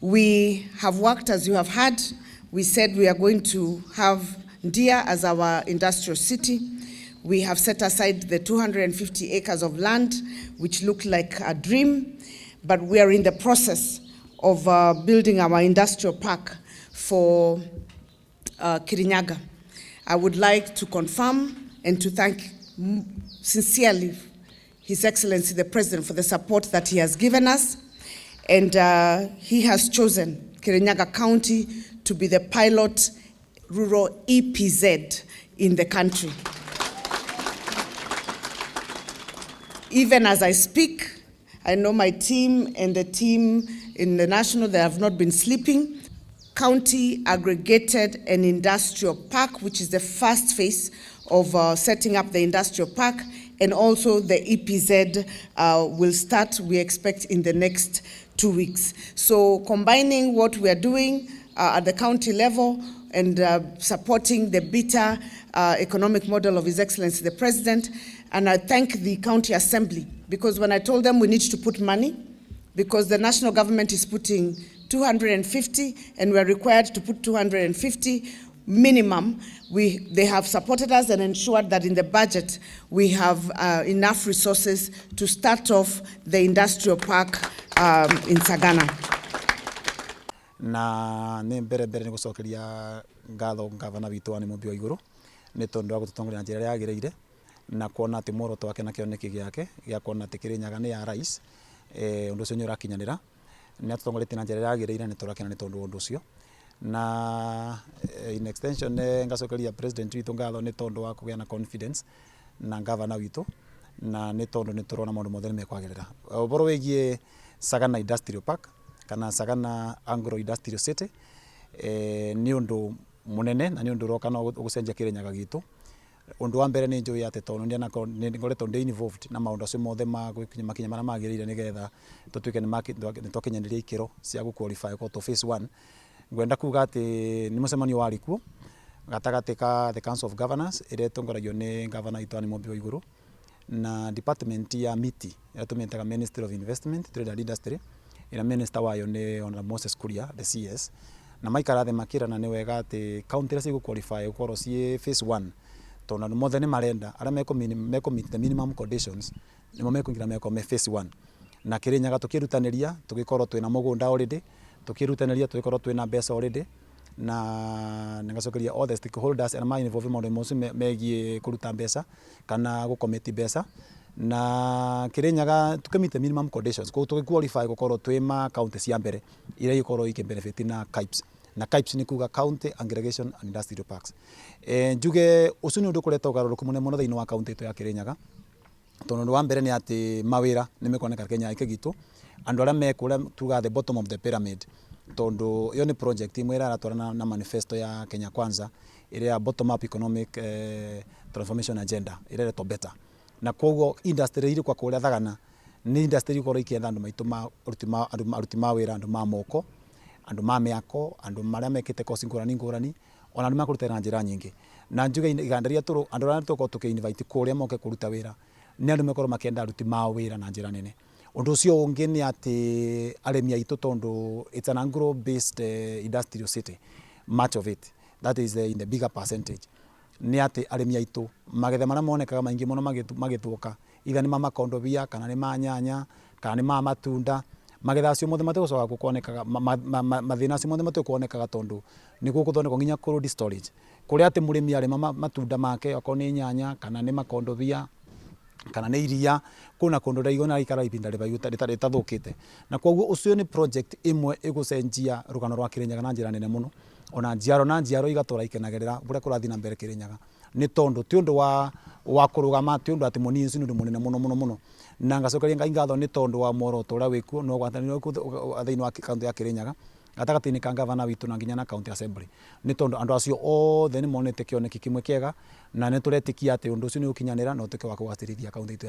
We have worked, as you have heard. We said we are going to have Ndia as our industrial city. We have set aside the 250 acres of land, which looked like a dream, but we are in the process of building our industrial park for Kirinyaga. I would like to confirm and to thank sincerely His Excellency the President for the support that he has given us. And he has chosen Kirinyaga County to be the pilot rural EPZ in the country. Even as I speak, I know my team and the team in the national, they have not been sleeping. County Aggregated and Industrial Park, which is the first phase of setting up the industrial park, and also the EPZ will start, we expect, in the next 2 weeks. So combining what we are doing at the county level and supporting the beta economic model of His Excellency the President, and I thank the county assembly, because when I told them we need to put money, because the national government is putting 250 and we're required to put 250 minimum, they have supported us and ensured that in the budget we have enough resources to start off the industrial park in Sagana. Na nĩ mbere mbere nĩ gũcokeria ngatho ngavana witũ wa nĩ Mũmbi wa Igũrũ nĩ tondũ wa gũtũtongoria na njĩra ĩrĩa yagĩrĩire na kuona atĩ muoroto wake na kĩoneki gĩake gĩa kuona atĩ Kĩrĩnyaga nĩ ya rais, ũndũ ũcio nĩ ũrakinyanĩra. Nĩ atũtongoretie na njĩra ĩrĩa yagĩrĩire, nĩ tũrakena nĩ tondũ wa ũndũ ũcio. Na in extension, ngacokeria president witũ ngatho nĩ tondũ wa kũgĩa na confidence na ngavana witũ, na nĩ tondũ nĩ tũrona maũndũ mothe nĩ mekwagĩrĩra. Ũhoro wĩgiĩ Sagana Industrial Park kana Sagana Agro Industrial City, nĩ ũndũ mũnene na nĩ ũndũ ũroka na ũgũcenjia Kĩrĩnyaga gitũ. Ũndũ wa mbere, nĩ njũĩ atĩ tondũ nĩ ngoretwo ndĩ involved na maũndũ acio mothe ma gwĩkinya makinya marĩa magĩrĩire nĩgetha tũtuĩke nĩ twakinyanĩria ikĩro cia gũ qualify gũkorwo phase one. Ngwenda kuga atĩ nĩ mũcemanio warĩ kuo gatagatĩ ka the Council of Governors ĩrĩa ĩtongoragio nĩ ngavana witũ Anne Mũmbi wa Igũrũ na department ya MITI ĩrĩa tũmĩtaga Ministry of Investment, Trade and Industry, ĩrĩa minister wayo nĩ Honorable Moses Kuria, the CS, na maikara thĩ makĩrana nĩ wega atĩ county iria cigũ qualify gũkorwo ciĩ phase one, tondũ andũ mothe nĩ marenda arĩa mekũ meet the minimum conditions nĩmo mekũingĩra mekorwo me phase one. Na Kĩrĩnyaga tũkĩrutanĩria tũgĩkorwo twĩna mũgũnda already, tũkĩrutanĩria tũgĩkorwo twĩna mbeca already, na ngacokeria all the stakeholders arĩa ma involve maũndũ macio megiĩ kũruta mbeca kana gũ commit mbeca na Kĩrĩnyaga tũkĩ minimum conditions, koguo tũgĩ qualify gũkorwo twĩ ma county cia mbere iria igũkorwo ikĩ benefit na CAIPs. Na CAIPs nĩ kuga County Aggregation and Industrial Parks. Njuge ũcio nĩ ũndũ ũkoretwo ũgarũrũku mũnene mũno thĩinĩ wa county ĩtũ ya Kĩrĩnyaga, tondũ ũndũ wa mbere nĩ atĩ mawĩra nĩ mekuoneka Kenya gĩkĩ gitũ, andũ arĩa me kũrĩa tugaga the bottom of the pyramid, tondũ ĩyo nĩ project ĩmwe ĩrĩa ĩratwarana na manifesto ya Kenya Kwanza ĩrĩa ya bottom up economic transformation agenda ĩrĩa ĩretwo BETA. Na koguo industry irĩ kwa kũrĩa Thagana nĩ industry ikorwo ikĩetha andũ maitũ ma aruti ma wĩra, andũ ma moko, andũ ma mĩako, andũ marĩa mekĩte koci ngũrani ngũrani, ona andũ makũruta wĩra na njĩra nyingĩ. Na njuge iganda iria andũ arĩa tũkorwo tũkĩ invite kũrĩa moke kũruta wĩra nĩ andũ mekorwo makĩenda aruti ma wĩra na njĩra nene. Ũndũ ũcio ũngĩ nĩ atĩ arĩmi aitũ, tondũ it's an agro based industrial city, much of it that is in the bigger percentage, nĩ atĩ arĩmi aitũ magetha marĩa monekaga maingĩ mũno magĩthũka, either nĩ ma makondobia kana nĩ ma nyanya kana nĩ ma matunda, magetha acio mothe matigũcoka gũkonekaga, mathĩna acio mothe matigũkonekaga, tondũ nĩ gũgũthondekwo nginya cold storage kũrĩa atĩ mũrĩmi arĩma matunda make, okorwo nĩ nyanya kana nĩ makondobia kana nĩ iria, kwĩna kũndũ ndaigua na ikara ihinda rĩraihu rĩtathũkĩte. Na koguo ũcio nĩ project ĩmwe ĩgũcenjia rũgano rwa Kĩrĩnyaga na njĩra nene mũno, ona njiaro na njiaro igatũra ikenagĩrĩra ũrĩa kũrathiĩ na mbere Kĩrĩnyaga, nĩ tondũ ti ũndũ wa kũrũgama, ti ũndũ atĩ mũnini, ũcio nĩ ũndũ mũnene mũno mũno mũno. Na ngacokeria Ngai ngatho nĩ tondũ wa muoroto ũrĩa wĩkuo na ũgwatanĩro thĩinĩ wa kaunti ya Kĩrĩnyaga gatagatĩ-inĩ ka ngavana witũ na nginya na county assembly, nĩ tondũ andũ acio othe nĩ monete kĩoneki kĩmwe kĩega, na nĩ tũretĩkia atĩ ũndũ ũcio nĩ ũkinyanĩra na ũtuĩke wa kũgacĩrithia kaunti itũ.